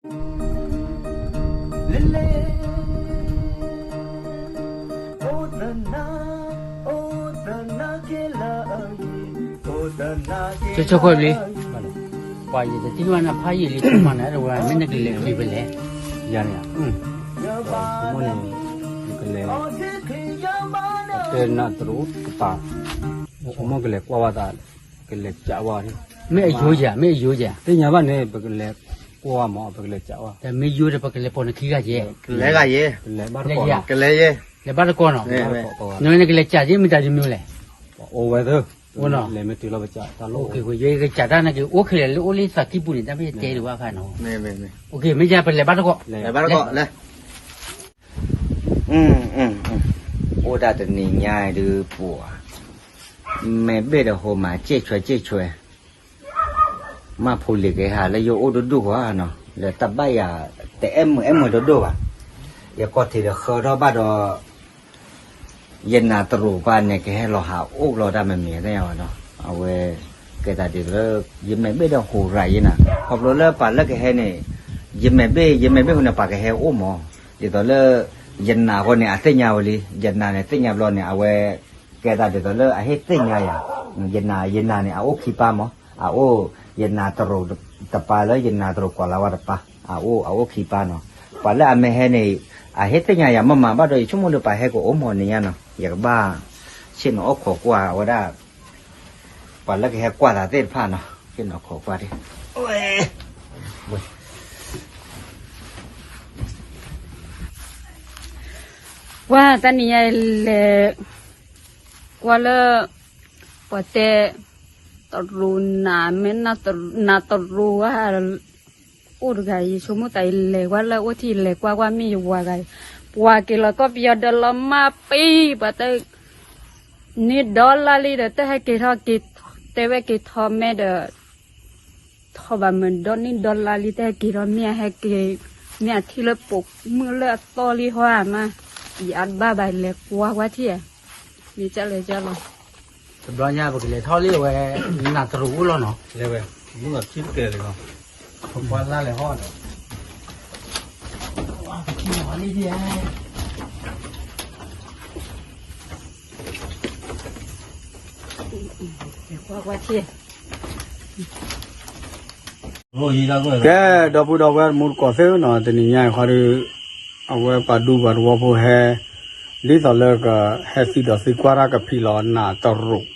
ကၠီခွဲးဘျ့, ပှၤယတထံၣ်ဘၣ်နဖးယံာ်လံ ဆိကမိၣ်နၤ အဲၣ်ဒိးဝဲ မ့ၢ်နကလဲၤဖံးဖဲလဲၣ်, ယၤန့ၣ်, ဆိကမိၣ်န့ၣ်, နကလဲၤ, တဲနးတရူးကပၤ, ဆိကမိၣ်ကလဲၤကွၢ်ဝဲသး, ကလဲၤကးဝဲ, မ့ၢ်အယိယၤ မ့ၢ်အယိယၤ, သ့ၣ်ညါဘၣ်န့ၣ် ပကလဲၤကွၢ်မး ပကလဲၤကးဝဲ, တမ့ၢ်ယိဒီး ပကလဲၤပိာ်နခံဂၤယဲ, ကလဲၤဂၤယဲ, ကလဲၤဘၣ်တကီၢ်နီၤ, ကလဲၤယဲ, လဲၤဘၣ်တကီၢ်နီၤ, နကလဲၤကးယဲ မ့ၢ်တၢ်တမံၤလဲၣ်, အိၣ်ဝဲသၢ, လဲၤမ့ၢ်တုၤလီၤပကးတၢ်လီၢ်, ကစးတၢ်နာ်က့ အိၣ်ခဲလၢာ်လၢအိၣ်လၢသးကံၢ်ပူၤန့ၣ် တၢ်မ့ၢ်တဲဒံးဘၣ်ခါနီၤ, မ့ၢ်ယၤပလဲၤဘၣ်တကီၢ်, လဲၤဘၣ်တကီၢ်လဲၣ်, အိၣ်ဒၣ်တနံၤညါဒုးပှၤ, မဲာ်ဘ့ၣ်ဒီးဟိးမး ကဲၣ်ဆွဲကဲၣ်ဆွဲ, မ့ၢ်ဖိလံၤကဟးလၢယအိၣ်ဒိၣ်ဒိၣ်ကွၢ်နီၤ, လၢတၢ်ဘၣ်ယၤ တအဲၣ်မုာ်အဲၣ်မုာ်ဒိၣ်ဒိၣ်ဘၣ်, ယကိးထံးဒီးဃၢထီၣ်ဘၣ်ဒီး ယနးတရူးပၢ်န့ၣ် ကဟဲလီၤဟးအိၣ်လီၤတၢ်မ့ၢ်မ့ၢ်သ့ၣ်ညါဘၣ်နီၤ, အဝဲကဲတၢ်ဒ်သိးလၢ ယမဲာ်ဘ့ၣ်ဒီးဟူးရၤယဲနၤ, ခီဖျိလၢပှၤလၢကဟဲန့ၣ်, ယမဲာ်ဘ့ၣ် ယမဲာ်ဘ့ၣ်ဟူးန့ၣ် ပှၤကဟဲအိၣ်မး, ဒ်သိးလၢ ယနးဃီန့ၣ် အသ့ၣ်ညါဝဲလံ, ယနးန့ၣ် သ့ၣ်ညါဘျီန့ၣ် အဝဲ ကဲတၢ်ဒ်သိးလၢအဟ့ၣ်သ့ၣ်ညါယၤ, ယနး ယနးန့ၣ် အအိၣ်ခံပၢ်မး, အအိၣ် ယနးတရူးတပၢ်လၢ ယနးတရူးကွၢ်လၢ်ဝဲတပၢ်, အအိၣ် အအိၣ်ခံပၢ်နီၤ, ပှၤလၢအမ့ၢ်ဟဲန့ၣ် အဟ့ၣ်သ့ၣ်ညါယၤမးမးဘၣ်ဒီး ယဆိကမိၣ်ဒီးပှၤဟဲကအိၣ်မးန့ၣ်ညါနီၤ, ယကဘၣ် ဆ့ၣ်နီၤအီၣ်ခိးကွၢ်ဝဲဒၣ်, ပှၤလၢကဟဲကွၢ်သးသ့ၣ်တဖၣ်နီၤ, ဆ့ၣ်နီၤခိးကွၢ်ဒၣ် ကွၢ်တနံၤညါလဲၤ ကွၢ်လၢ ပှၤတဲ တရူးနး မ့ၢ်နးတရူးဧါ, အိၣ်တဂၤ ယဆိကမိၣ်သး ယလဲၤကွၢ်လၢအိၣ်ထံၣ် လဲၤကွၢ်ကွၢ်မ့ၢ်ယဝၤဂၤ, ပှၤက့ၤလီၤကီၢ်ပယီၤဒီးလီၤမၢ်ပံ, ပှၤတဲ န့ၢ်ဒီလါလံဒီး တဟဲက့ၤထီၣ်က့ၤ, တဲဝဲက့ၤထီၣ်မ့ၢ်ဒီး ထီၣ်ဘၣ်မုာ်ဒီနံၣ်ဒီလါလံ တဟဲက့ၤထီၣ်မ့ၢ်အဟဲက့ၤ, မ့ၢ်အထံၣ်လၢပိာ်မုၣ်လၢအသီလံဟီဧါမး, ယအါဘၣ်ဘၣ်လဲၤကွၢ်ကွၢ်ထံၣ်ဧါ, မ့ၢ်ကလဲၤကလီၤ, တဘျီညါပကလဲၤထီၣ်လံဝဲ, နးတရူးအိၣ်လီၤနီၤ, လဲၤဝဲ, မုၢ်အထံၣ်တကဲလၢၤလီၤ, ပကွၢ်လၢ်လဲၤဟီၣ်ဒီး ကဲ ဒီပုၢ်ဒီဝဲၢ်မူတကိးသ့ၣ်နီၤ တနံၤညါအံၤဃီဒီး အဝဲပှၤဒူပှၤသဝီဖိဟဲ ဒ်သိးလၢကဟဲသံဒီးသံကွၢ်တၢ်ကဖံးလီၤနးတရူး,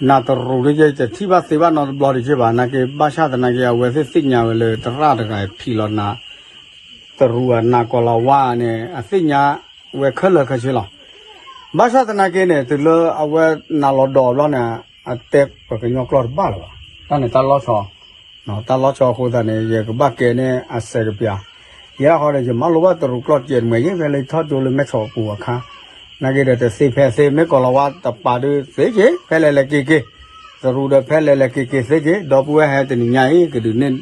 နးတရူးဒ်ယဲ ယတထံၣ်ဘၣ်သ့ဘၣ်နီတဘျီဒံးက့ဘၣ် နာ်က့ ဘၣ်ဆၣ်သနာ်က့ အဝဲသ့ၣ်သ့ၣ်ညါဝဲလၢသရၣ်တဂၤဖံးလီၤနး တရူးအနးကီၤလၤဝါန့ၣ် အသ့ၣ်ညါဝဲခဲလၢာ်ခဲဆ့လီၤ. ဘၣ်ဆၣ်သနာ်က့န့ၣ် တုၤလၢအဝဲနးလီၤဒီးဘျီန့ၣ် အတဲပှၤကညီကျိာ်တဘၣ်လၢၤဘၣ်. တၢ်န့ၣ်တၢ်လီၤဆီ, တၢ်လီၤဆီအဃိသတးန့ၣ် ယကဘၣ်ကဲန့ၢ်အစဲးကပျၢ်. ယဲဒၣ်ဃီဒီး ယမၤလိဘၣ်တရူးကျိာ်တကဲးတမှဲၤ ယဲဖဲလၢယထီၣ်ကၠိလၢမဲၢ်ဆီးပူၤအခါ, နာ်က့ဒီးတသ့ဖဲသ့ မ့ၢ်ကီၤလၤဝါတပၤဒုးသ့က့ၤ ဖဲလဲၣ်လဲၣ်က့ၤက့ၤ, တရူးဒီးဖဲလဲၣ်လဲၣ်က့ၤက့ၤသ့က့ၤ, ဒီပုၢ်ဝဲၢ်ဟဲတနံၤညါအံၤ ကဒုးနဲၣ်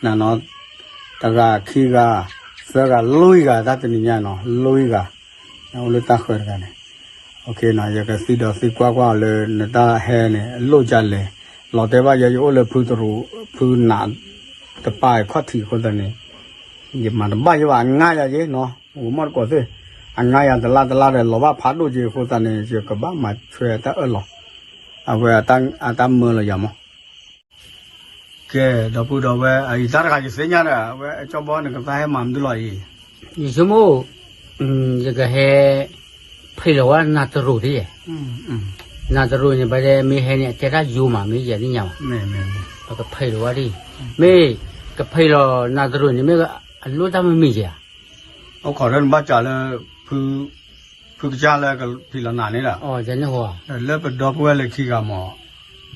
နၤနီၤ တဂၤခံဂၤ သၢဂၤလွံၢ်ဂၤ တၢ်တနံၤညါနီၤ လွံၢ်ဂၤ, အိၣ်လၢတၢ်ဃၢၤတဂၤန့ၣ်, ယကသံဒီးသံကွၢ်ကွၢ်အီၤလၢနတၢ်ဟဲန့ၣ် အလိၣ်ဒ်လဲၣ်, လီၤတဲာ်ဘၣ်ယဲ ယအိၣ်လၢဖုတရူး ဖုနးတပၤအခီၣ်ထံးအဃိသတးန့ၣ်, ယမၤတဘၣ်ယဲဘၣ် အငါယၤယဲနီၤ ဂီၤမီၢ်တကိးသ့ၣ်, အငါယၤတလါတလါဒီး လီၤဘၣ်ဖးဒိၣ်က့ၤအဃိသတးန့ၣ် ယကဘၣ်မၤဆွဲတၢ်အၢၣ်လီၤ, အဝဲအတၢ်မၢလီၤယၤမး ကဲ ဒီပုၢ်ဒီဝဲၢ် အအံၤတၢ်တခါယသ့ၣ်ညါဒီး အဝဲအကၠီဘီန့ၣ် ကသးဟဲမၤမနုၤလီၤအံၤ, ယဆိကမိၣ် ယကဟဲ ဖံးလီၤဝဲနးတရူးဒ်ယဲ, နးတရူးန့ၣ် ပှၤတဲမ့ၢ်ဟဲန့ၣ် အတဲတၢ်ယိၤမး မ့ၢ်ယဲသ့ၣ်ညါဘၣ်, ပကဖံးလီၤဝဲဒ်, မ့ၢ်ကဖံးလီၤနးတရူးန့ၣ် မ့ၢ်အလိၣ်တၢ်မ့ၢ်မ့ၢ်ယဲဧါ, အိၣ်ခိးဒီးနဘၣ်စးလၢ ဖုကစၢ်လၢကဖံးလီၤနးန့ၣ်ဒီး, လၢပဒီပုၢ်ဝဲၢ်လၢခံဂၤမး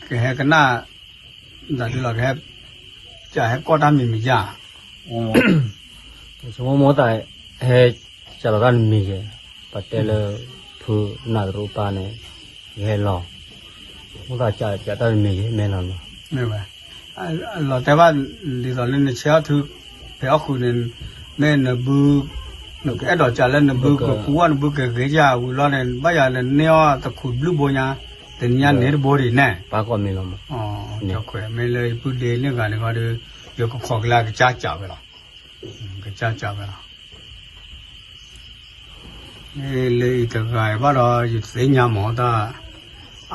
ကဟဲကနၣ် တၢ်ဒ်လီၤကဟဲ ကဟဲကီၢ်တၢ်မံၤမံၤယါ, ဆိကမိၣ်မိၢ်သး ဟဲ ကၢ်လီၤတၢ်တမံၤယဲ, ပှၤတဲလၢ ဖုနးတရူးပၢ်န့ၣ် ယဟဲလီၤ, မိၢ်သးကၢ်ကၢ်တၢ်တမံၤယဲ မ့ၢ်လီၤလီၤ, မ့ၢ်ဝဲ လီၤတဲာ်ဘၣ် ဒ်သိးလၢနဆဲးအီၣ်ထု ဖဲအီၣ်ဃုာ်န့ၣ် မ့ၢ်နဘု နကအဲၣ်ဒိးကၢ်လၢနဘုကပူၤအီၣ် နဘုကဂ့ၤယါဝံၤလီၤန့ၣ် ဘၣ်ယၤနန့ၢ်အီၣ်တခူးဘျုးဘိညါ တနံၤညါန့ၢ်တဘိဒံးနဲၣ်, ပှၤကိးမံၤလီၤမး, မ့ၢ်လၢယပုၢ်ဒ့န့ၢ်ဂၤန့ၣ်ခီဒီး ယကခိးကလၢကစၢ်ကၢ်ဝဲလီၤ, ကစၢ်ကၢ်ဝဲလီၤ. လၢအံၤတဂၤအံၤဘၣ်ဒီး ယသ့ၣ်ညါမးတၢ်,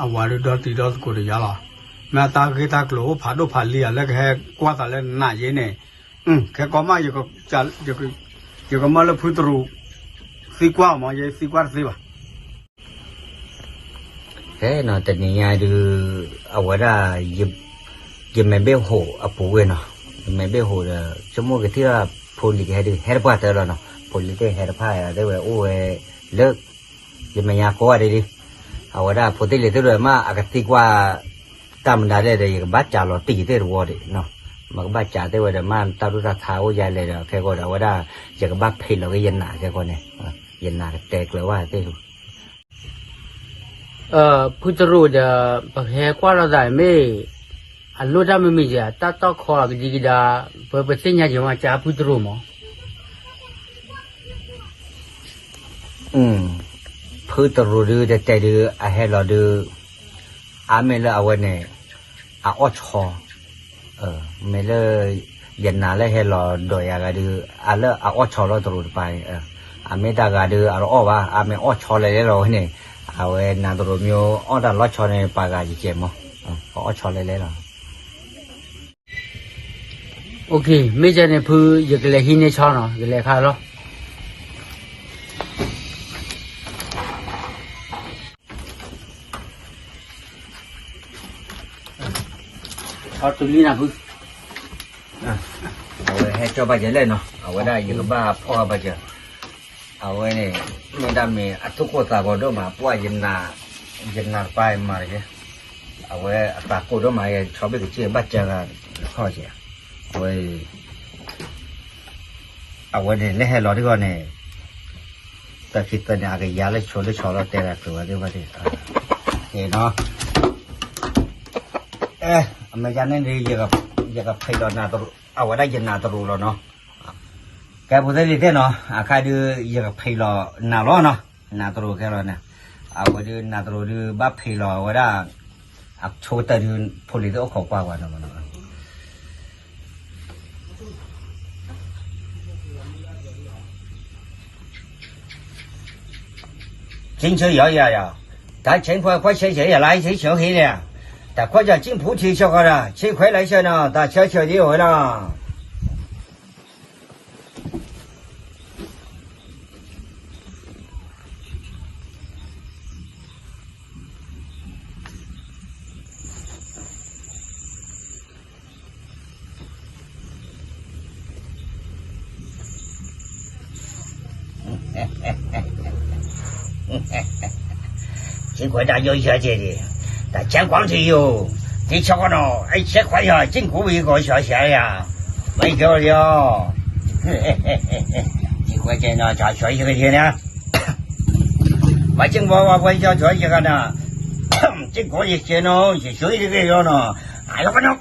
အဝၤဒုးဒီတံၤဒီသကိးဒီးယၤလီၤ. မ့ၢ်အတၢ်ဂ့ၢ်တၢ်ကျိၤအိၣ်ဖးဒိၣ်ဖးလံၤဧါ လၢကဟဲကွၢ်သးလၢနးယဲန့ၣ်, ခဲကီးမး ယကမၢလၢဖုတရူး သံကွၢ်မး ယသံကွၢ်တသ့ဘၣ်. ဖဲနီၤ တနံၤညါဒုး အဝဲဒၣ် ယမဲာ်ဘ့ၣ်ဟိးအပူၤဝဲနီၤ, ယမဲာ်ဘ့ၣ်ဟိးဒီး ဆိကမိၣ်ကထံၣ်ဘၣ်ဖိလံၤကဟဲဒုး ဟဲတပှၢ်တၢၢ်လီၤနီၤ, ဖိလံၤသ့ၣ်ဟဲတဖၣ် တဲဝဲအိၣ်ဝဲလၢ ယမဲာ်ညါကိးဂၤဒဲးလံ. အဝဲဒၣ်ဖိသ့ၣ်လံၤသ့ၣ်တဖၣ်မး အကသံကွၢ် တၢ်မနုၤလဲၣ်ဒီး ယကဘၣ်စးလီၤတံၢ်သ့ၣ်တဝီဒံးနီၤ, မ့ၢ်ကဘၣ်စးသ့ၣ်ဝဲဒီး မ့ၢ်တၢ်ဒိၣ်တၢ်ထါအိၣ်ယါလဲၣ်ဒီး ခဲကီးဒီး အဝဲဒၣ် ယကဘၣ်ဖံးလီၤက့ၤယနးခဲကီးန့ၣ်, ယနးကတဲကျၢၤဘၣ်သ့ၣ် ဖုတရူးဒီး ပကဟဲကွၢ်လိာ်သးမ့ၢ် အလိၣ်တၢ်မ့ၢ်မ့ၢ်ယၤ တၢ်တီၢ်ခီကဒံကဒါ ပပသ့ၣ်ညါယၤမး ကဖုတရူးမး. ဖုတရူးဒုး တဲတဲဒုး အဟဲလီၤဒုး အါမ့ၢ်လၢအဝဲန့ၣ် အအီၣ်ဆီ မ့ၢ်လၢ ယနးလၢဟဲလီၤဒီးယၤဂၤဒုး အလၢအအီၣ်ဆီလီၤတရူးတပၤန့ၣ်, အမ့ၢ်တၢ်ဂၤဒုး အတအီၣ်ဘၣ် အမ့ၢ်အီၣ်ဆီလဲၤလဲၤလီၤဝဲန့ၣ်, အဝဲနးတရူးမ့ၢ်အီၣ်တၢ်လီၤဆီန့ၣ် ပှၤဂၤယကဲမး, အအီၣ်ဆီလဲၤလဲၤလီၤ. မ့ၢ်ကဲန့ၣ်ဖု ယကလဲၤဟံးန့ၢ်ဆီနီၤ ယလဲၤခါလီၤ. အီတုၤလံနၤဖု, အဝဲဟဲကၠီဘၣ်ကဲလဲၣ်နီၤ အဝဲဒၣ်ယကဘၣ်ဖီၣ်ဘၣ်ကဲ, အဝဲန့ၣ် မ့ၢ်ဒၣ်မ့ၢ်အထူၣ်ကိၢ်သးဂီၤဒိၣ်မး ပှၢ်ယနးတပၤမၤတက့ၢ်, အဝဲအသးကိၢ်ဒိၣ်မး ယဆီဘ့ၣ်ကစၢၢ်ဘၣ်ကဲဂၤခီၣ်ကဲ, အဝဲ အဝဲန့ၣ် လၢဟဲလီၤတဂီၢ်န့ၣ် တၢ်ခံသၢန့ၣ် အကယၤလၢဆိလၢဆီလီၤ တဲဒၣ်ကျိၤဝဲသ့ၣ်ဘၣ်သ့ၣ်, ကဲနီၤ, အမဲာ်ညါန့ၣ်ဒုး ယကဖံးလီၤနးတရူး အဝဲဒၣ်ယနးတရူးလီၤနီၤ, ကဲဖိသ့ၣ်လံၤသ့ၣ်နီၤ အခါဒုး ယကဖံးလီၤနးလီၤနီၤ, နးတရူးခဲလီၤန့ၣ်, အဝဲဒုးနးတရူးဒုး ဘၣ်ဖံးလီၤဝဲဒၣ် အဆိကတၢၢ်ဒုး ဖိလံၤသ့ၣ်အိၣ်ခိးကွၢ်ကွၢ်နီၤ 金球摇一摇，摇，打乾坤快钱钱也来，谁球黑的呀？打快叫金菩提笑话的，谁快来笑呢？打小小的回了。 结果大家小姐的，大家光着哟，你瞧看哦，哎，这块呀，真可以个小小呀，没有了。结果见到他小一个天呢，我见过我我小小一个呢，结果一些呢，就小一个样呢，哎呀，我那。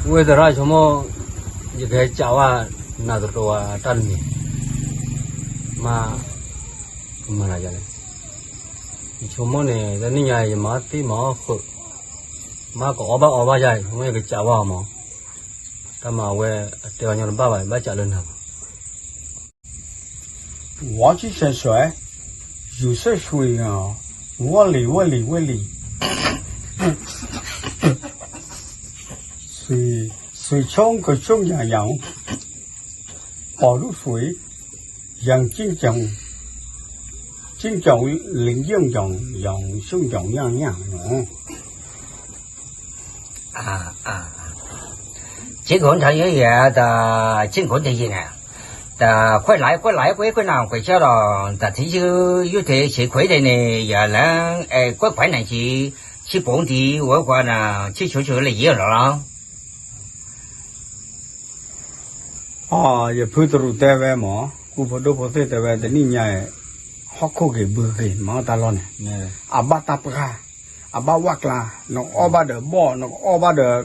ဝဲသရၣ်ဆိကမိၣ် ယကဟဲကးဝဲ နးတရူးဝဲတၢ်တမံၤ, မ့ၢ်, မၤလၢယလဲၣ်, ယဆိကမိၣ်န့ၣ် တနံၣ်ညါ ယမၤသ့မၤအီၣ်ဃုာ်, မ့ၢ်ကအီၣ်ဘၣ်အီဘၣ်ယါ ယဆိကမိၣ်ယကကးဝဲအီၤမး, တၢ်မၤဝဲအတဲအီၤညီတဘၣ်ဘၣ် ဘၣ်ကးလၢနၤဘၣ် 我去选选，有色水啊，我哩我哩我哩，水水冲可冲呀呀，宝露水，养金种，金种灵应种，养生种样样哦。 啊啊，金孔他爷爷的金孔的爷呢，的快来快来快快拿回家了，的退休又退休快的呢，也能哎快快拿去去蹦迪玩玩呢，去球球了也了咯。 ယဖုတရူးတဲဝဲမး ကူဖိဒိၣ်ဖိသ့ၣ်တဲဝဲ တနံၣ်ညါအံၤ ဟီၣ်ခိၣ်က့ၤဘုက့ၤမးတၢ်လီၢ်န့ၣ် အဘၣ်တၢ်ပှၢ် အဘၣ်ဝၣ်ကျါ နကအီၣ်ဘၣ်ဒီးဘီၣ် နကအီၣ်ဘၣ်ဒီး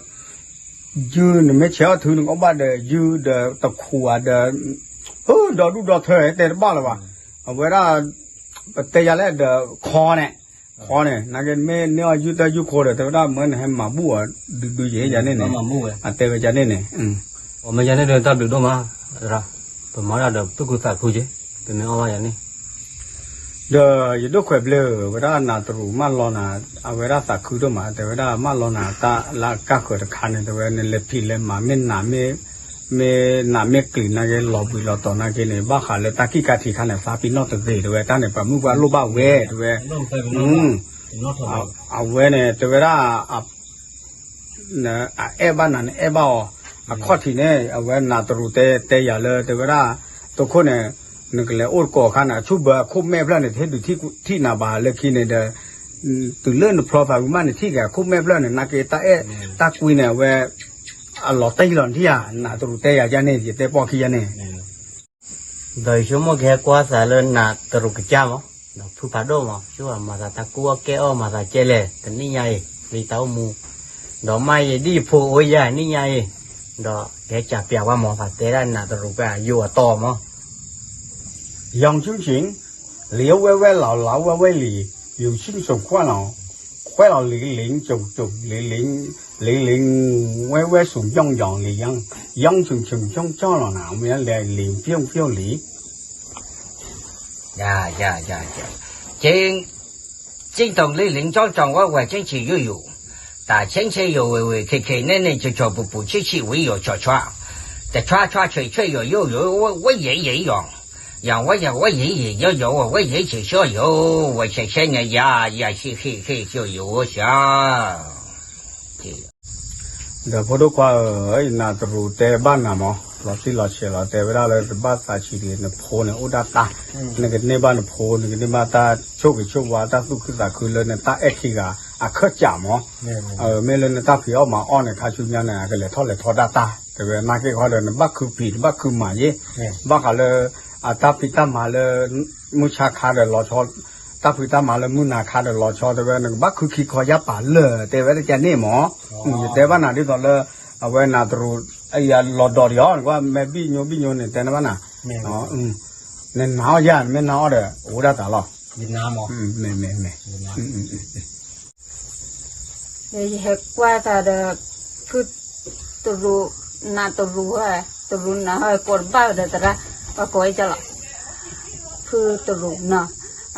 ယုၢ် နမ့ၢ်ဆဲးအီၣ်ထု နကအီၣ်ဘၣ်ဒီးယုၢ်ဒီးတခူးဧါဒီး ဒီဒူၣ်ဒီထၢ တဲတဘၣ်လၢၤဘၣ်. အဝဲဒၣ် ပတဲယၤလဲၣ်ဒီး ခီန့ၣ်, ခီန့ၣ် နာ်က့မ့ၢ်န့ၢ်အီၤယူၢ်တၢ်ယူၢ်ခိဒီး တဲဝဲဒၣ်မၢနဟဲမၤဘူၣ်အီၤဒုဒုယဲယၤန့ၣ်န့ၣ်, အတဲဝဲယၤန့ၣ်န့ၣ်, မ့ၢ်ယၤန့ၣ်ဒီးတၢ်ဘျုးဒိၣ်မး, ပမၤဒၣ်ဒီးသူၣ်ခုသးခုက့, ပမ့ၢ်အီၣ်ဘၣ်ယၤန့ၣ် ဒီးယဒိၣ်ခွဲးဘျၢ ဝဲဒၣ်နးတရူးမၢလီၤနၤ, အဝဲဒၣ်သးခုဒိၣ်မး တဲဝဲဒၣ်မၢလီၤနၤတၢ်လၢအကါဃၢၤတခါန့ၣ် တဲဝဲနလဲၤဖံးလဲၤမၤ မ့ၢ်နးမ့ၢ် မ့ၢ်နးမ့ၢ်ကလံၤနာ်က့ လီၤဘှံးလီၤတီၤနာ်က့န့ၣ် ဘၣ်ဃးလၢတၢ်ကံၣ်ကါထံးခါန့ၣ် သးပ့ၤနီၣ်တဂ့ၤ တဲဝဲတၢ်န့ၣ် ပှၤမုၣ်ပှၢ်လိၣ်ဘၣ်ဝဲ တဲဝဲ, အဝဲန့ၣ် တဲဝဲဒၣ် အအဲၣ်ဘၣ်နၤန့ၣ် အဲၣ်ဘၣ်အီၤ, အခီၣ်ထံးန့ၣ် အဝဲနးတရူးတဲတဲယၤလၢ တဲဝဲဒၣ် တခိၣ်န့ၣ် နကလဲၤအိၣ်တကိးအခါန့ၣ် အဆူၣ်ဘၢအခိၣ်မဲာ်ဖျၢၣ်န့ၣ် တဟ့ၣ်ဒုးထံၣ်နၤဘၣ်လၢခံန့ၣ်ဒီး တုၤလၢနဖျီသးဝံၤမးန့ၣ် ထံၣ်က့ၤအခိၣ်မဲာ်ဖျၢၣ်န့ၣ် နာ်က့တၢ်အဲၣ်တၢ်ကွံန့ၣ် အဝဲ အလီၤတံၢ်လီၤနထံၣ်ဧါ, နးတရူးတဲယၤဒ်န့ၣ် ယတဲပီၢ်ခံယၤန့ၣ် ဒီးယဆိကမိၣ်ကဟဲကွၢ်သးလၢနးတရူးကစၢ်မး, ဒီးဖုဖးဒိၣ်မး ဆိမၤသးတၢ်ကူၣ်အီၣ်ကဲအီၣ်မၤသးကဲလဲၣ် တနံၣ်ညါအံၤ လံတၢ်အိၣ်မူ, ဒီးမါယံာ်ဒ်ယဖိအိၣ်ယၤနံၣ်ညါအံၤ, ဒီးကဟဲကးပျးဝဲမး သးတဲဒၣ်နးတရူးပှၤယိၤအတီမး ယီၤဆူၣ်ဆ့ၣ်, လံဝဲဝဲလီၤလီၤဝဲဝဲလံ, ယူၤဆူၣ်ဆိၣ်ခွဲလီၤ, ခွဲလီၤလံလံကၠိၣ်ကၠိၣ်လံလံ, လံလံ, ဝဲဝဲဆူၣ်ယီၣ်ယီၣ်လံယီၣ်, ယီၣ်ဆူၣ်ဆူၣ်ကၠီကၠီလီၤနၤ မ့ၢ်လံဖျိဖျိလံ 呀呀呀呀，真，真懂你林庄长我我真是有有，打千千有为为K K那那就就不不去去为有吵吵，这吵吵吹吹有有有我我也也有，让我让我也也有有我我也是说有，我谢谢你呀呀嘿嘿嘿就有想。 ဒီးဖိဒိၣ်ခွါဧၢ, နးတရူးတဲဘၣ်နၤမး, လီၤတံၢ်လီၤဆဲးလီၤ တဲဝဲဒၣ်လၢတဘၣ်သးဆံးဒံး နဖိန့ၣ်အိၣ်ဒၣ်တၢ်, နကန့ၢ်ဘၣ်နဖိ နကန့ၢ်ဘၣ်တၢ်ဆိၣ်ဂ့ၤဆိၣ်ဝါ တၢ်သူၣ်ခုသးခုလၢနတၢ်အဲၣ်ခံဂၤအခၢၣ်စးမး, မ့ၢ်လၢနတၢ်ဖံးအီၣ်မၤအီၣ်န့ၣ် ခါဆူညါန့ၣ် အကလဲၤထီၣ်လဲၤထီဒၣ်တၢ်, တဲဝဲနာ်က့ခီဒီး နဘၣ်ခုဖံး နဘၣ်ခုမၤယ့ၢ်, ဘၣ်ဃးလၢ အတၢ်ဖံးတၢ်မၤလၢ မုၢ်ဆါခါဒီးလီၤဆီ တၢ်ဖံးတၢ်မၤလၢမုၢ်နၤခါဒီးလီၤဆီ တဲဝဲ နကဘၣ်ခုခံခီယၢ်ပာ်လၢာ် တဲဝဲတကဲန့ၣ်မး, ယတဲဘၣ်နၤဒ်သိးလၢ အဝဲနးတရူး အလီၤဒီးဒံးအီၤ နကွၢ်မဲာ်ဘံၣ်ညိဘံၣ်ညိန့ၣ် တဲနဘၣ်နၤ, နနာ်အီၤယၤ နမ့ၢ်နာ်အီၤဒီး အိၣ်ဒၣ်တၢ်လီၤ, မ့ၢ်မ့ၢ်မ့ၢ် ဒီးယဟဲကွၢ်သးဒီး ဖုတရူး နးတရူးဟဲ တရူးနးဟဲကိးတဘၣ်ဒီးသရၣ် ပှၤကိးဝဲကလီၤ ဖုတရူးနီၤ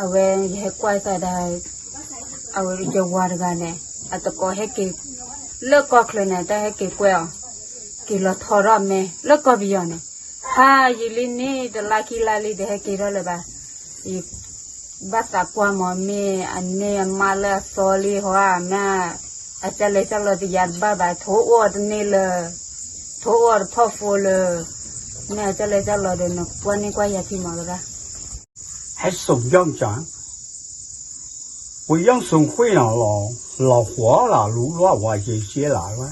အဝဲယဟဲကွၢ်သးဒီး အဝဲယဝၤတဂၤန့ၣ် အတကိးဟဲက့ၤ လၢကီၢ်ချၢန့ၣ် တၢ်ဟဲက့ၤကွဲအီၤ က့ၤလီၤထီထီၣ်မဲ လၢကီၢ်ပယီၤန့ၣ် ဖးယံာ်လံန့ၣ် တလါခံလါလံ တဟဲက့ၤထီၣ်လၢၤဘၣ် ယဘၣ်သးကွၢ်မး မ့ၢ်အန့ၢ်အမါလၢအသီလံဟီဧါ မ့ၢ်အကၢ်လဲၤကၢ်လီၤတယၤတဘၣ်ဘၣ် ထိၣ်အီၣ်တန့ၢ်လၢၤ ထိၣ်အီၣ်တဖီၣ်ဖိလၢၤ မ့ၢ်အကၢ်လဲၤကၢ်လီၤဒီး နကွၢ်န့ၢ်ကွၢ်ယၤထံမးသရၣ် 还送样讲，我要送回了咯，老火了，炉了，我也接了了。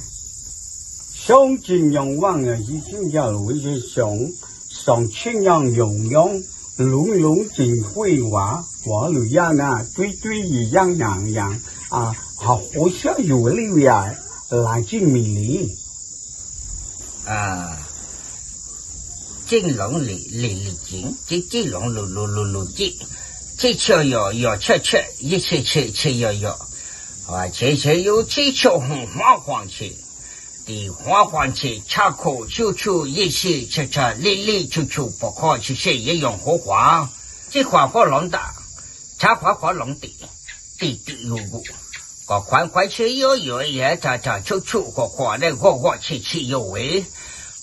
送进阳光啊，一进家里就送，送去让阳光，隆隆进会哇，我路亚那堆堆一样样样啊，好活下有力呀，来进米里。 啊，进笼里里里进，进进笼噜噜噜噜进，进去要要吃吃，一切切切要要，啊，切切又切切红晃晃切，地晃晃切，吃口吃吃一切吃吃，里里吃吃不可吃吃一样火花，这花花弄的，茶花花弄的，地地有有。 个款款是有有也常常处处个款的个个气气有为。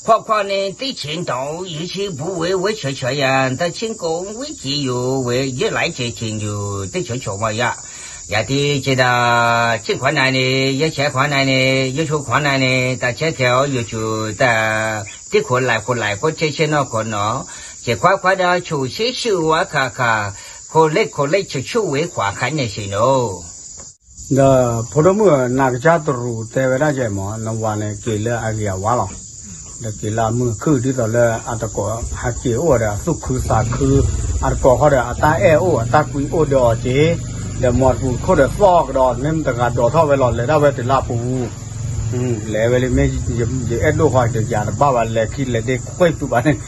款款呢，对前头一些不为为学学呀，但轻功危机有为，越来越近有对求求我呀。呀的，这个进款来呢，也钱款来呢，也出款来呢，大家条有就的，这款来过来过，这些那款呢，这款款的出些是我看看，可累可累，就出为款看那些喽。 ဒီးဖိဒိၣ်မုၣ်ဧၢ နၤကစၢ်တရူးတဲဝဲဒၣ်ကဲမး နဝၤန့ၣ်က့ၤလၢအဂ့ၤအဝါလီၤ. ဒီးက့ၤလၢအမုာ်အခုၣ်ဒ်သိးလၢအတကိးဟဲက့ၤအိၣ်ဒီးအသူၣ်ခုသးခု အတကိးဃီဒီးအတၢ်အဲၣ်အိၣ်အတၢ်ကွံအိၣ်ဒီးအီၤက့ၤ ဒီးမီတပူၤခိၣ်ဒီးသီၣ်ကဒီး မ့ၢ်မတဂၤဒိးထီၣ်ဝဲလီၤ လဲၤဒၣ်ဝဲတုၤလၢအပူၤ လဲၤဝဲလံ မ့ၢ်ယအဲၣ်ဒိၣ်ဃီ ယၤတဘၣ်ဘၣ် လဲၤခံလဲၤဒ့ခွဲၣ်သုဘၣ်န့ၣ်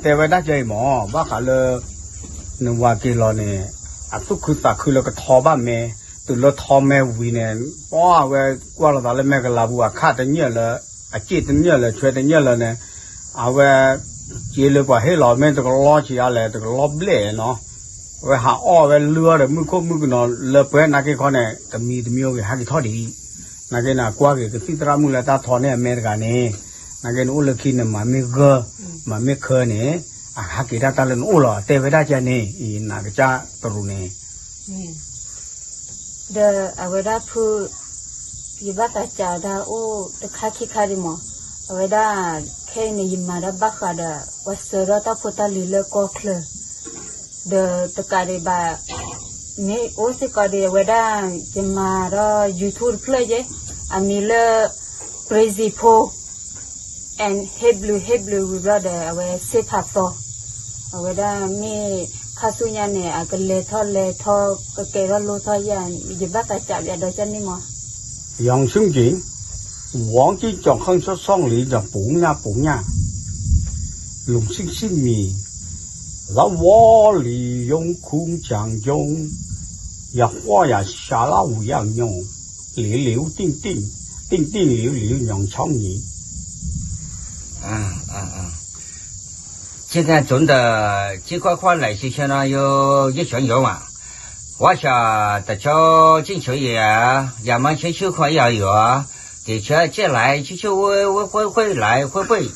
တဲဝဲဒၣ်ကဲအံၤမး ဘၣ်ဃးလၢ နဝၤက့ၤလီၤန့ၣ် အသူၣ်ခုသးခုလၢကထီဘၣ်မဲ, တုၤလၢထီမဲဝံၤန့ၣ် ပှၤအဝဲကွၢ်လိာ်သးလၢမဲာ်ကလၤပူၤ အခၣ်တညၣ်လၢ အစ့ၣ်တညၣ်လၢ ဆွဲတညၣ်လၢန့ၣ် အဝဲ က့ၤလၢပှၤဟ့ၣ်လီၤ မ့ၢ်တကလီဆံးအါလဲၣ် တကလီဘျဲၣ်နီၤ, အဝဲဟးအီၣ်ဝဲလုၢ်အီၣ်ဒီးမုၢ်ခိၣ်မုၢ်ကနီၤလၢပှဲၤနာ်က့ခီန့ၣ် တမံၤတမံၤအိၣ်ဂ့ၤ ဟးက့ၤထီၣ်ဒံး, နာ်က့န့ၣ် အကွၢ်က့ၤကသံၣ်သရၣ်မုၣ်လၢတၢ်ထီန့ၢ်အမဲတဂၤန့ၣ်, နာ်က့န့ၣ်အိၣ်လၢခံန့ၣ် မၤမ့ၢ်ဂၢၢ် မၤမ့ၢ်ခၢန့ၣ် အဟးက့ၤတၢ်တၢ်လၢနအိၣ်လီၤ တဲဝဲဒၣ်ကန့ၣ် အံၤနာ်ကစၢ်တရူးန့ၣ် ဒီးအဝဲဒၣ်ဖု ယဘၣ်သးစးဒၣ်အိၣ်တခါခံခါဒံးမး, အဝဲဒၣ် ခဲအံၤန့ၣ် ယမၤတၢ်ဘၣ်ဃးဒီး ပှၤစၢၤထီၣ်တၢ်ဖိတၢ်လံၤလၢကီၢ်ချၢ, ဒီးတကးဒံးဘၣ် မ့ၢ်အိၣ်စ့ၢ်ကီးဒံး အဝဲဒၣ် ယမၤဒီး YouTube တဖျၢၣ်ယဲ, အမံၤလၢ Crazy Post and ဟ့ၣ်ဘျုးဟ့ၣ်ဘျုးဝံၤဘျီဒီး အဝဲစ့ဖးသီ အဝဲဒၣ်မ့ၢ်ခါဆူညါန့ၣ် အကလဲၤထီၣ်လဲၤထီၣ် ကကဲထီၣ်လိၣ်ထီၣ်ယၤ ယဘၣ်သးစးပျးဒီးကန့ၣ်မး. 杨秋景，王金ကျော看说上里讲不呀不呀，龙兴兴米，老窝里用空讲中，也花也下了五样用，溜溜定定，定定溜溜杨秋景。 现在真的，这个话来是相当有一群人嘛。我想，大家进去也，也蛮清楚看也有啊。的确，这来就是会，会，会，会来，会，会。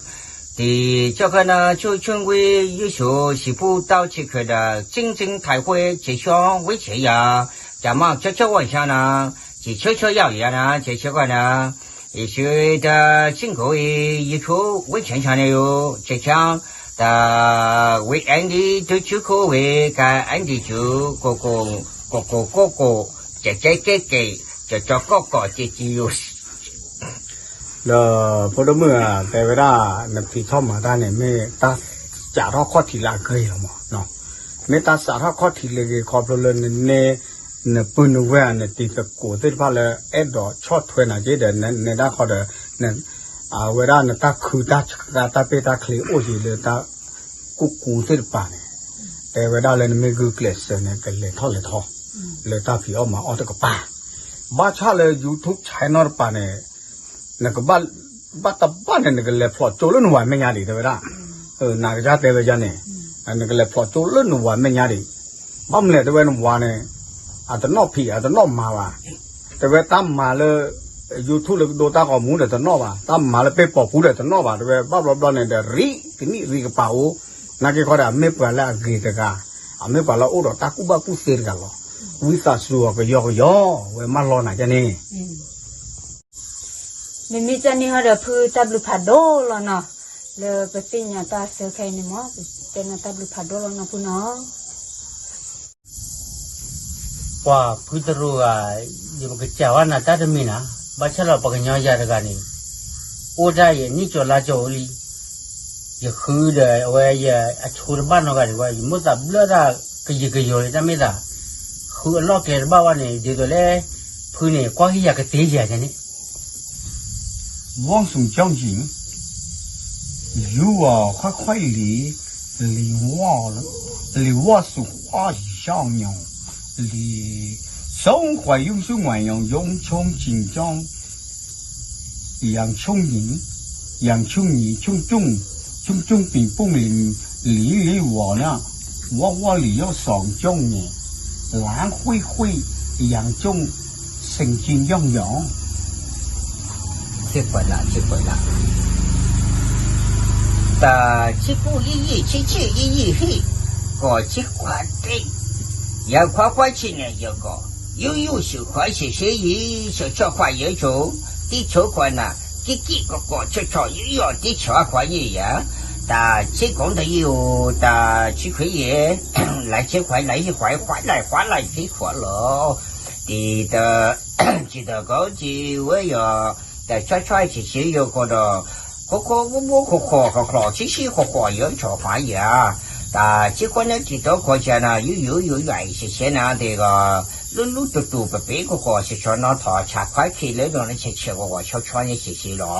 的，这个呢，就成为一所西部到这个的经济开会，就像以前呀，咱们这这晚上呢，就这这要远呢，这这个呢， 一些的经过一处为钱钱的哟，这样的为安的都去可为该安的就个个个个个个，这这个个，这这个个这这哟。 ဒီးဖိဒိၣ်မုၣ်ဧၢ တဲဝဲဒၣ် နဖံးထီၣ်မၤတၢ်န့ၣ် မ့ၢ်တၢ်စးထီၣ်ခီၣ်ထံးလၢအဂ့ၤလီၤမး, မ့ၢ်တၢ်စးထီၣ်ခီၣ်ထံးလၢအဂ့ၤခီဖျိလၢနန့ၢ် နပုၢ်နဝဲၢ် နတံၤသကိးသ့ၣ်တဖၣ်လၢအဲၣ်ဒိးဆီၣ်ထွဲနၤက့ဒီး နဒၣ်ဃီဒီး အဝဲဒၣ်နတၢ်ခုတၢ်ဆှါတၢ်ပ့ၢ်တၢ်ချ့အိၣ်က့ၤလၢတၢ်ကူၣ်ကူသ့ၣ်တဖၣ်န့ၣ် တဲဝဲဒၣ်လၢနမ့ၢ်ဂုာ်ကျဲးစၢးန့ၣ် ကလဲၤထီၣ်လဲၤထီ လၢတၢ်ဖံးအီၣ်မၤအီၣ်တကပၤ ဘၣ်ဆၣ်လၢ YouTube channel တပၤန့ၣ် နကဘၣ် ဘၣ်တဘၣ်န့ၣ် နကလဲၤဖျိးကၠိလၢနဝၤမဲာ်ညါဒံး တဲဝဲဒၣ်, နာ်ကစၢ်တဲဝဲဒ်န့ၣ်, နကလဲၤဖျိးကၠိလၢနဝၤမဲာ်ညါဒံး, ဘၣ်မနုၤလဲၣ် တဲဝဲနဝၤန့ၣ် အတနီၣ်ဖံး အတနီၣ်မၤဘၣ်, တဲဝဲတၢ်မၤလၢ YouTube လၢကဒိတၢ်ဂီၤမူဒီးတနီၣ်ဘၣ်, တၢ်မၤလၢပ့ၢ်ပိာ်ပူၤဒီးတနီၣ်ဘၣ်, တဲဝဲဘၣ်ဘျီဘျီန့ၣ်ဒီး ရံၣ်ကနံၣ်ရံၣ်ကပၤအိၣ်, နာ်က့ခီဒီး အမ့ၢ်ပှၤလၢအဂ့ၤတဂၤ, အမ့ၢ်ပှၤလၢအအိၣ်ဒီးတၢ်ကူၣ်ဘၣ်ကူၣ်သ့တဂၤလီၤ, ဝံသးစူၤအီၤကယီကယီ ဝဲမၢလီၤနၤကန့ၣ် မ့မ့ၢ်ကန့ၣ်ဟီဒီး ဖုတၢ်ဘျုးဖးဒိၣ်လီၤနီၤ, လၢပသ့ၣ်ညါတၢ်ဆၢခဲအံၤန့ၣ်မး, တဲနၤတၢ်ဘျုးဖးဒိၣ်လီၤနီၤဖုနီၤ. ပှၤဖုတရူးဧၢ, ယပကစံးဘၣ်နၤတၢ်တမံၤနၤ, ဘၣ်ဆၣ်ဒီးပှၤကညီယၤတဂၤန့ၣ်, အိၣ်ဒၣ်ယနံၣ်ကၠီၤလါကၠီၤလံ, ယဃုဒီးအဝဲယအဆိတဘၣ်နီတဂၤဒံးဘၣ်, ယမိၣ်သးဘျၢတၢ်ကယံာ်ကယီၤလံတၢ်မ့ၢ်သး, ဃုအလီၢ်ကျဲတဘၣ်ဘၣ်န့ၣ် ဒ်သိးလၢ ဖုန့ၣ် ကွၢ်ဟံၣ်ယၤကသ့ယၤန့ၣ် 望孙将军，与我快快里，里沃，里沃是花里小牛，里松怀用是万用用冲紧张，杨秋你，杨秋你，冲冲，冲冲冰冻里，里里沃呢，沃沃里要上将呢，蓝灰灰，杨中 神经样样。结果了，结果了。တၢ်စံၣ်ပူၤယံာ်ယံာ် စံၣ်စံၣ်ယံာ်ယံာ်ဟံၣ်, ကီၢ်စံၣ်ခွါတ့ၢ်, ယခွါခွါဆံးန့ၣ်ယကီၢ်, ယိယိစူၤခွါဆံးဆံး ယံာ်ဆီဆီခွါယံာ်ဆိ, တံၢ်ဆိခွါနၤ, ကံၣ်ကံၣ်ကီၢ်ကီၢ်ဆီဆီ ယံာ်ယီၤတံၢ်ဆီခွါယံာ်ယၤ, တၢ်စံၣ်ကိးတယံာ်အိၣ် တၢ်စံၣ်ခွါယံာ် 来这块，来一块，哗啦哗啦一块了。ဒီး စံးတကီးစံးဝဲယီၤ, တၢ်ဆီဆီဆံးဆံးယိၤကီးဒီး, ခိခိဝိဝိခိခိ ခိခိဆံးဆံးခိခိ ယိၤဆီခွါယံာ်ဧါ, တၢ်စံၣ်ခိၣ်န့ၣ် စံးတကီးစံးနၤ ယိယိယိယွၤအံၤဆံးဆံးနၤ ဒ်ဂီၤ, လူလူတူၢ်တူၢ်ပပ့ၤခိခိ ဆံးဆီနီၢ်ထီၣ် ဆံးခွါခံလၢဒိၣ်န့ၣ် ဆံးဆံးခိခိ ဆီဆီန့ၣ်ဆံးဆံးလီ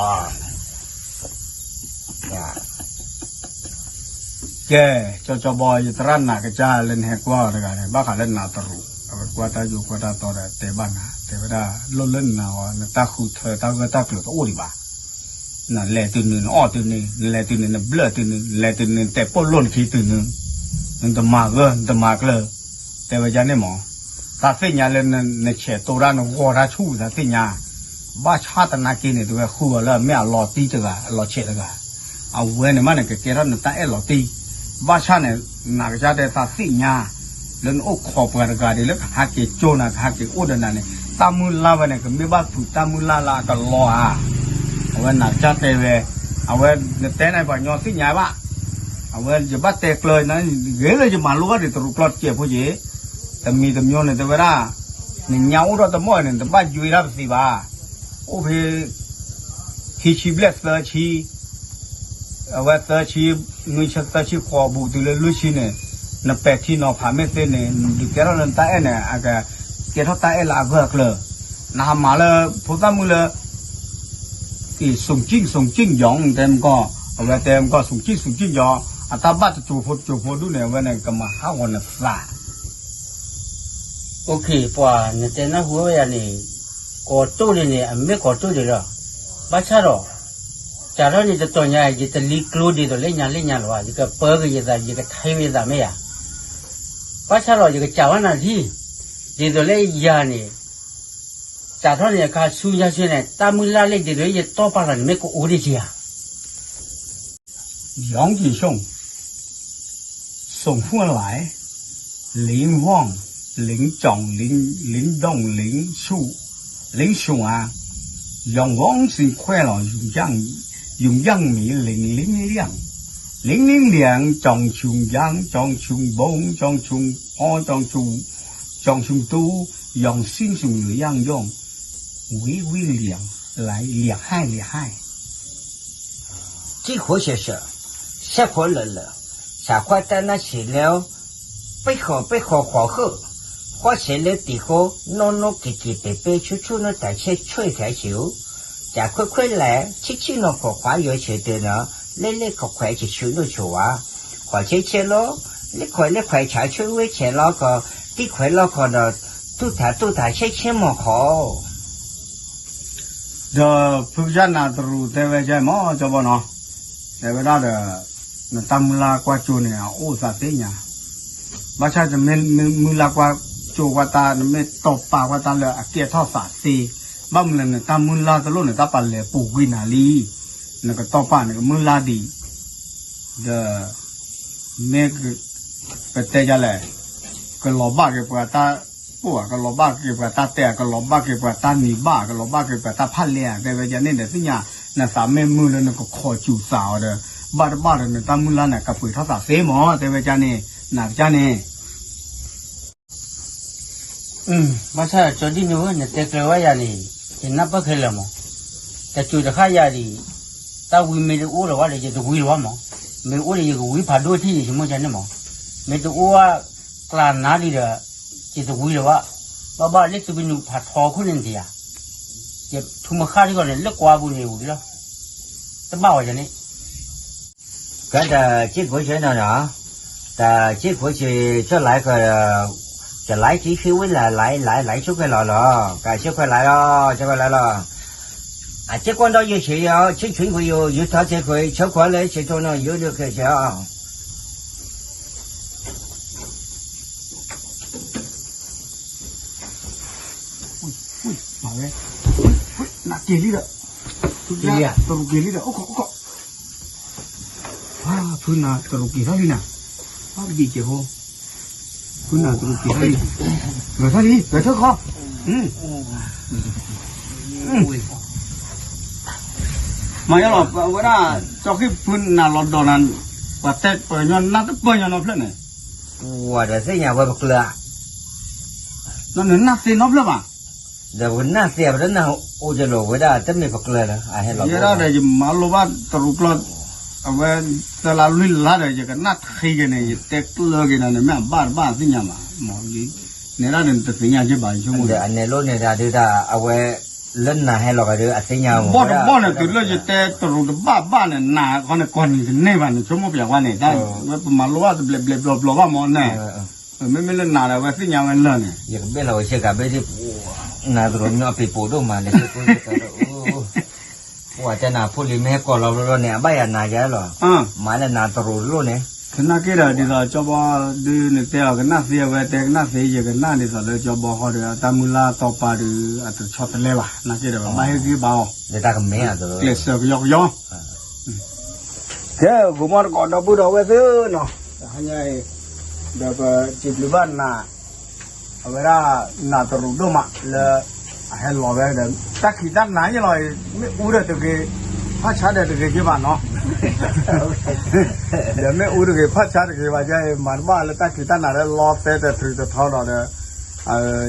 ၤ. ကဲ, ကၠီကၠီဘီ ယသရၣ်နာ်ကစၢ်လၢနဟဲကွၢ်အီၤတဂၤန့ၣ် ဘၣ်ဃးလၢနၤတရူး အဝဲကွၢ်တၢ်ယိၤကွၢ်တၢ်တီဒီးတဲဘၣ်နၤ တဲဝဲဒၣ် လိၣ်လၢနၤအီၤ နတၢ်ဃုထၢတၢ်ဂၢၢ်တၢ်ကျၢၤတအိၣ်ဒံးဘၣ်. နလဲၤတုၤနုၤ နအီၣ်တုၤနုၤ နလဲၤတုၤနုၤ နဘျၢၣ်တုၤနုၤ နလဲၤတုၤနုၤ နတဲာ်ပိၢ်လိၣ်နခံတုၤနုၤ နတမၤဂၢၢ် နတမၤကျၢၤ တဲဝဲဒ်န့ၣ်မး. သးသ့ၣ်ညါလၢနဆဲးတိၢ်တၢ် နဂီၤတၢ်ဆူၣ် သးသ့ၣ်ညါ, ဘၣ်ဆၣ်သနာ်က့န့ၣ် တဝဲဃုအီၤလၢအမ့ၢ်အလီၤတံၢ်တဂၤ အလီၤဆဲးတဂၤ, အဝဲန့ၣ်မးန့ၣ် ကကဲထီၣ်နတၢ်အဲၣ်လီၤတံၢ်, ဘၣ်ဆၣ်န့ၣ် နာ်ကစၢ်တဲသးသ့ၣ်ညါ လၢနအိၣ်ခိးပှၤတဂၤဒ်လၢကဟးက့ၤကၠိနၤ ကဟးက့ၤအိၣ်ဒီးနၤန့ၣ် တၢ်မုၢ်လၢ်ဝဲန့ၣ် ကမ့ၢ်ဘၣ်ဖုးတၢ်မုၢ်လၢ်လၢအကလီဧါ. အဝဲနာ်ကစၢ်တဲဝဲ, အဝဲနတဲန့ၣ် ပှၤကညီသ့ၣ်ညါဘၣ်. အဝဲယဘၣ်တဲကျၢၤနၤ ဂ့ၤလၢယမၤလိဘၣ်ဒံးတရူးကျီၢ်တစဲးဖိက့ၤ, တမံၤတမံၤန့ၣ်တဲဝဲဒၣ်, နညါအိၣ်ထီၣ်တမီၢ်န့ၣ် နတဘၣ်ယွ့ဒၣ်ပသံးဘၣ်. အိၣ်ဖဲ ခံဆံဘျဲၣ်သၢဆံ, အဝဲသၢဆံ, နွံဆံသၢဆံဃိးဘူးတုၤလၢလွံၢ်ဆံန့ၣ်, နပဲာ်ထံနီၤဖးမ့ၢ်သ့န့ၣ် နဒုးကဲထီၣ်လၢနတၢ်အဲၣ်န့ၣ် အကကဲထီၣ်တၢ်အဲၣ်လၢအဂၢၢ်အကျၢၤ, နဟးမၤလၢဖိသၣ်မုၣ်လၢ က့ၤ စုံကံၣ် စုံကံၣ်ယီၤ တဲမကီၢ်, အဝဲတဲမကီၢ် စုံကံၣ် စုံကံၣ်ယီၤ, အတၢ်ဘၣ်တစိၤဖိတစိၤဖိဒူၣ်န့ၣ် အဝဲန့ၣ်ကမၤဟးဂီၤနသး. ပှၤနတဲနၢ်ဟူဝဲယၤန့ၣ်, ကိးတိၢ်ဒံးန့ၣ် အမ့ၢ်ကိးတိၢ်ဒံးလီၤ. ဘၣ်ဆၣ်ဒီး စးထီၣ်န့ၣ်တတီၤညါ ယတလံကျိဒ်သိးလၢညါလၢညါလၢၤဘၣ်, ယကပၢက့ၤယသး ယကထံၣ်ဝဲယသးမ့ၢ်ဧါ. ဘၣ်ဆၣ်ဒီးယကစံးဘၣ်နၤလံ, ဒ်သိးလၢယၤန့ၣ် စးထီၣ်န့ၣ်အခါဆူညါဆူန့ၣ် တၢ်မုၢ်လၢ်လၢဒ်သိးလၢယတီၢ်ပာ်လီၤန့ၣ် မ့ၢ်ကအိၣ်ဒံးဧါ. 杨景雄, 沈富来, 林旺, 林总, 林，林董, 林处, 林处啊，永旺新快乐，永旺，永旺米，林林亮，林林亮，张琼阳，张琼崩，张琼波，张琼，张琼都，杨新琼，杨勇，威威亮，来，厉害，厉害。 ကံၢ်ခိၣ်ဆဲးဆဲး, ဆဲးခိၣ်လၢာ်လၢာ်, ဆးခွါတၢ်နၢ်ဆံးလၢ, ပ့ၢ်ဃီၤပ့ၢ်ဃီၤဃီၤဃုာ်, ဃီဆဲးလၢတံၤဃိ, နီၢ်နီၢ်က့ၤက့ၤပဲၤပဲၤဆူၣ်ဆူၣ်နီၢ်တၢ်ဆဲးဆွဲၣ်ခဲဆံး, ကခွဲးခွဲးလဲၣ်, ဆံးဆံးနီၢ်ခိၣ်ခွါယွၤဆဲးတၢၤနီၤ, လဲၣ်လဲၣ်ခိးခွဲးဆံးဆူၣ်နီၢ်ဆိးဝါ, ခိးဆဲးဆဲးလီၤ, လဲၣ်ခိးလဲၣ်ခွဲးဆံးဆူၣ်ဝဲဆဲးလီၤကီး, တံၢ်ခွဲးလီၤခိးဒီး, တူၢ်ထးတူၢ်ထးဆဲးဆဲးမီၤခိး ဒီးဖုကစၢ်နၤတရူးတဲဝဲကဲမ့ၢ်ကၠီဘီနီၤ, တဲဝဲဒၣ်ဒီး, နတၢ်မုၢ်လၢ်ကွၢ်ကၠိန့ၣ် အအိၣ်သးသ့ၣ်ညါ, ဘၣ်ဆၣ်တမ့ၢ်မုၢ်လၢ်ကွၢ်ကၠိ ကွၢ်တၢ် နမ့ၢ်တီၢ်ပာ်ကွၢ်တၢ်လၢအကဲထီၣ်သးသ့, ဘၣ်မနုၤလဲၣ် နတၢ်မုၢ်လၢ်တလိၣ်န့ၣ် တၢ်ပာ်လဲၤပူၤကွံာ်နၤလံ, နကတီၢ်ပာ်နကမုၢ်လၢ်ဒံး, ဒီး မ့ၢ်က, ပတဲယၤလဲၣ်, ကလီၤဘၣ်က့ၤပှၤတၢ်ပိၢ်ဧါ, ကလီၤဘၣ်က့ၤပှၤတၢ်တဲဧါ, ကလီၤဘၣ်က့ၤပှၤတၢ်နံၤဘၣ်, ကလီၤဘၣ်က့ၤပှၤတၢ်ဖးလဲၢ်ဧါ, တဲဝဲယၤန့ၣ်ဒီးသ့ၣ်ညါ, နသးမ့ၢ်မုာ်လၢနကခိးစူၤသးအီၤဒီး, ဘၣ်တဘၣ်ဒီးနတၢ်မုၢ်လၢ်န့ၣ် ကပှ့ၤထီၣ်သးသ့မ့ၢ်, တဲဝဲယၤန့ၣ်, နၤကစၢ်န့ၣ် ဘၣ်ဆၣ်ကၠီဒ်န့ၣ်ဝဲ နတဲကျၢၤဝဲယၤန့ၣ်, ယနၢ်ပၢၢ်ခဲလၢာ်မး, တစိၤတဃၣ်ယၤဒံး, တၢ်ဝံမ့ၢ်တအိၣ်လၢၤဘၣ်ဒီး ယတဝံလၢၤဘၣ်မး, မ့ၢ်အိၣ်ဒီးယကဝံဖးဒိၣ်ထံၣ် ယဆိကမိၣ်န့ၣ်မး, မ့ၢ်တအိၣ်ဝဲကျါနၤဒံးဒီး, ယတဝံလၢၤဘၣ်, ဘၣ်ဘၣ်လၢသုကနုာ်ဖးထီခိၣ်န့ၣ်တယၤ, ယထူမခါထံကီၢ်န့ၣ် လၢကွၢ်ပူၤန့ၣ်ဝံၤလီၤ, တဘၣ်ဝဲယၤန့ၣ် ကဲတၢ်စ့ၢ်ခိၣ်ဆၢနီၤနီၤ, တၢ်စ့ၢ်ခိၣ်ဆၢ ကၠီလဲၤကီး, ကၠီလဲၤကံဃ့ဝံလၢ်လဲၤလဲၤဆူခွဲးလီၤလီၤ, ကၠီခွဲးလဲၤလီၤ, ကၠီခွဲးလဲၤလီၤ, အစ့ၢ်ကီးဒီးယဆံးယီၤ, ဆံးဆံးဝံယိၤ, ယထီၣ်စ့ၢ်ခိၣ်, ဆၢခွါလၢဆံးထီၣ်နီၤ, ယိၤဒုးကဲဆၢ နက့ၤလံဒီး, တရူးက့ၤလံဒီး, အိၣ်ခိး, အိၣ်ခိး, ဖုနၤတရူးက့ၤထီၣ်လံနၤ, ဘၣ်ဘံၣ်က့ၤဖိ, ဖုနၤတရူးက့ၤထီၣ်လံ, ဂဲၤထီၣ်လံ, ဂဲၤထီၣ်ခီ, မၤယီၤလီၤ, ဝဲဒၣ်, ကၠီဃံဖုနၤလီၤဒီးနၤ, ပှၤတဲပှၤကညီနၢ်တပၢၢ်ညီနီဖျၢၣ်န့ၣ်, ဝဲဒီးသ့ၣ်ညါဝဲပကျၢၤ နနၢ်သ့နီဖျၢၣ်ဘၣ်, ဒီးပနၢ်သ့ပတနၢ်အိၣ်ယလိာ်ဝဲဒၣ် တမ့ၢ်ပကျၢၤလၢအဟဲလီၤ, ယဲဒၣ်ဒီးယမၤလိဘၣ်တရူးကျီၢ်, အဝဲသၢလါလွံၢ်လါဒီး ယကနၣ်ထံက့ၤန့ၣ် ယတဲကျၢၤက့ၤနၤန့ၣ် မ့ၢ်အဘၣ်တဘၣ်သ့ၣ်ညါဘၣ်, နဲဒၣ်ဒီးနတသ့ၣ်ညါက့ၤဘၣ်, ယဆိကမိၣ်ဒီး အနဲလိၣ်န့ၣ်တၢ်ဒုးတၢ် အဝဲ လၢနၤဟဲလီၤဂာ်ဒီး အသ့ၣ်ညါ ဘီၣ်တဘီၣ်န့ၣ် တုၤလၢယတဲတရူးတဘၣ်ဘၣ်န့ၣ် နၤခီန့ၣ် ကီၢ်နံၤတန့ၢ်ဘၣ်န့ၣ် ဆိကမိၣ်ပျဲဝဲန့ၣ် တၢ်ဝဲပမၤလိဘၣ်တဘျဲးဘျဲးဘျီဘျီဘၣ်မ့ၢ်န့ၣ် မ့မ့ၢ်လၢနၤဒီး အဝဲသ့ၣ်ညါဝဲလၢာ်န့ၣ် ယကဘ့ၣ်လီၤဝဲဆ့ကၤဘ့ၣ်ဒ် နၤတရူးညီအပံၤပိာ်ဒိၣ်မး လဲၤဆ့ကိၣ်ဆ့ကၤဒီး ပှၤတဲနၤဖိလံၤမ့ၢ်ဟဲကိးလီၤဘျီဘျီန့ၣ် အဘၣ်ယၤနၤယၤလီၤ မၤလၢနၤတရူးတလိၣ်န့ၣ် ကနၣ်က့ၤဒီးဒ်သိးကၠီဘီဒုးနတဲအီၤကနၣ်သ့အဝဲတဲကနၣ်သ့ ယကနၣ်ဒ်သိးလၢကၠီဘီဃီဒီး တၢ်မုၢ်လၢ်တီပာ်ဒီး အတဆီတလဲဘၣ် နာ်က့ၤဒီးဘၣ်ဟ့ၣ်ဂံၢ်ဘါအီၤ လၢတၢ်ကမ့ၢ်အသိး ကျဲးစၢးကယီကယီ ကဲ ဂိၤမီၢ်တကိးဒီပုၢ်ဒီဝဲၢ်သ့ၣ်နီၤ ဟါညါအံၤ ဒီးပစံးဘျုးဘၣ်နၤ အဝဲဒၣ်နၤတရူးဒိၣ်မးလၢ အဟဲလီၤဝဲဒီး တၢ်ခံးတၢ်နၤယလီၤ မ့ၣ်အူဒီးတဂ့ၤ ဖၣ်ဆါဒီးတဂ့ၤက့ၤဘၣ်နီၤ ဒီးမ့ၣ်အူတဂ့ၤ ဖၣ်ဆါတဂ့ၤဘၣ် ယဲအံၤ မၤတဘၣ်လၢတၢ်ခံးတၢ်နၤလၢလီသဲတထြူးတထီဒီး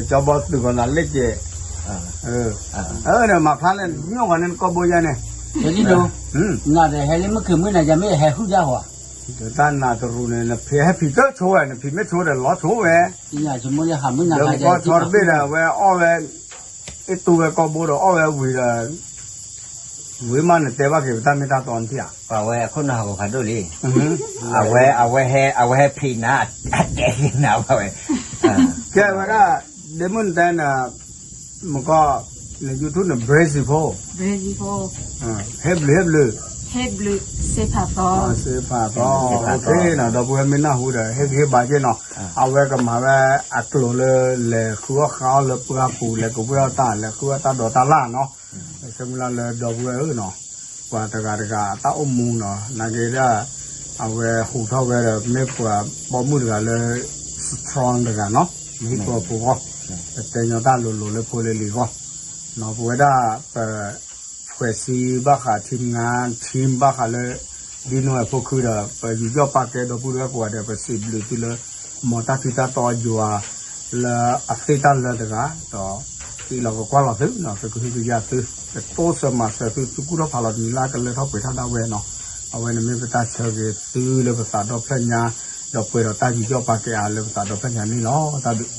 ကၠီဘီသုးကီးနၤလ့ၣ်ကဲး မၤဖျါလၢညိၣ်ဂီၤန့ၣ်နကိာ်ဘိယဲန့ၣ် နၤဒီးဟဲလၢမုၢ်ခုၣ်မုၢ်နၤ ယမ့ၢ်ဟဲဟုၣ်ဒၣ်ဟီ တၢ်နၤတရူးန့ၣ် နဖံးဟဲဖံးတၢ်ဆိဝဲ နဖံးမ့ၢ်ဆိဒီးလီၤဆိဝဲ လၢမုၢ်ကီၢ်ဆီတဘ့ၣ်ဒီး အဝဲအီၣ်ဝဲ အ့ၣ်တူဝဲကီၢ်ဘိဒီးအီၣ်ဝဲဝံၤဒီး ဝံၤမးနတဲဘၣ်က့ၤပတၢ်မ့ၢ်တၢ်တီနထံၣ်ဧါ ပှၤဝဲအခိၣ်နၢ်ဟးဂီၤဖးဒိၣ်လံ အဝဲ အဝဲဟဲ အဝဲဟဲဖံးနၤ အတဲက့ၤနၤဘၣ်ဝဲ ကဲဝဲဒၣ် ဒ့မုၢ်နတဲနၤ မကီၢ် န YouTube န့ၣ် Brazil ဖိ ဟ့ၣ်ဘျုးဟ့ၣ်ဘျုး စ့ဖးသီ ဒီပုၢ်ဝဲၢ်မ့ၢ်နၢ်ဟူဒီး ဟ့ၣ်ဂံၢ်ဟ့ၣ်ဘါက့ၤနီၤ အဝဲကမၤဝဲအကျိၤလၢ လဲၤဃုအီၣ်ဃုအီလၢပှၢ်ပူၤ လဲၤကဝ့ၢ်အီၣ်တၢ် လဲၤဃုအီၣ်တၢ်ဒိးတၢ်လၢ်နီၤ ဆၢမုၢ်လၢ်လၢဒီပုၢ်ဝဲၢ်ဧၢနီၤ ပှၤတဂၤတဂၤအတၢ်အိၣ်မူနီၤ နာ်က့ဒၣ် အဝဲဟူးထီၣ်ဝဲဒီး မ့ၢ်ပှၤပိာ်မုၣ်တဂၤလၢ strong တဂၤနီၤ မ့ၢ်ပှၤဖိဂီၢ် ပတဲညီတၢ်လိၤလိၤလၢဖိလၢလံၤဂီၢ် ပဝဲဒၣ်ပ ဖွဲ့စည်းဘၣ်ဃး team ငါ team ဘၣ်ဃးလၢ ဒ်နိၣ်ဝဲဖိခုဒီး ပယူးယီၣ်ပာ်ကဲဒီပုၢ်ဒီဝဲၢ်ကိးဂၤဒဲး ပစံးဘျုးသုလၢ မ်တၢ်ထံတၢ်တီယွၤ လၢအသ့ၣ်တၢ်လၢတဂၤ ဒီး က့ၤလီၤကကွၢ်လီၤသုနီၤ သုကဟုကယာ်သု ကတိစၢၤမၤစၢၤသု သုကူၣ်ထီၣ်ဖးလီၤတမံၤလၢကလၢထီၣ်ပှဲၤထီၣ်ဒၣ်ဝဲနီၤ အဝဲန့ၣ်မ့ၢ်ပတၢ်ဆၢဂ့ၤသုလၢပသးဒီဖျၢၣ်ညါ ဒီးပှဲၤဒီးတၢ်ယူးယီၣ်ပာ်ကဲအါလၢပသးဒီဖျၢၣ်ညါန့ၣ်လီၤ တၢ်ဘျုး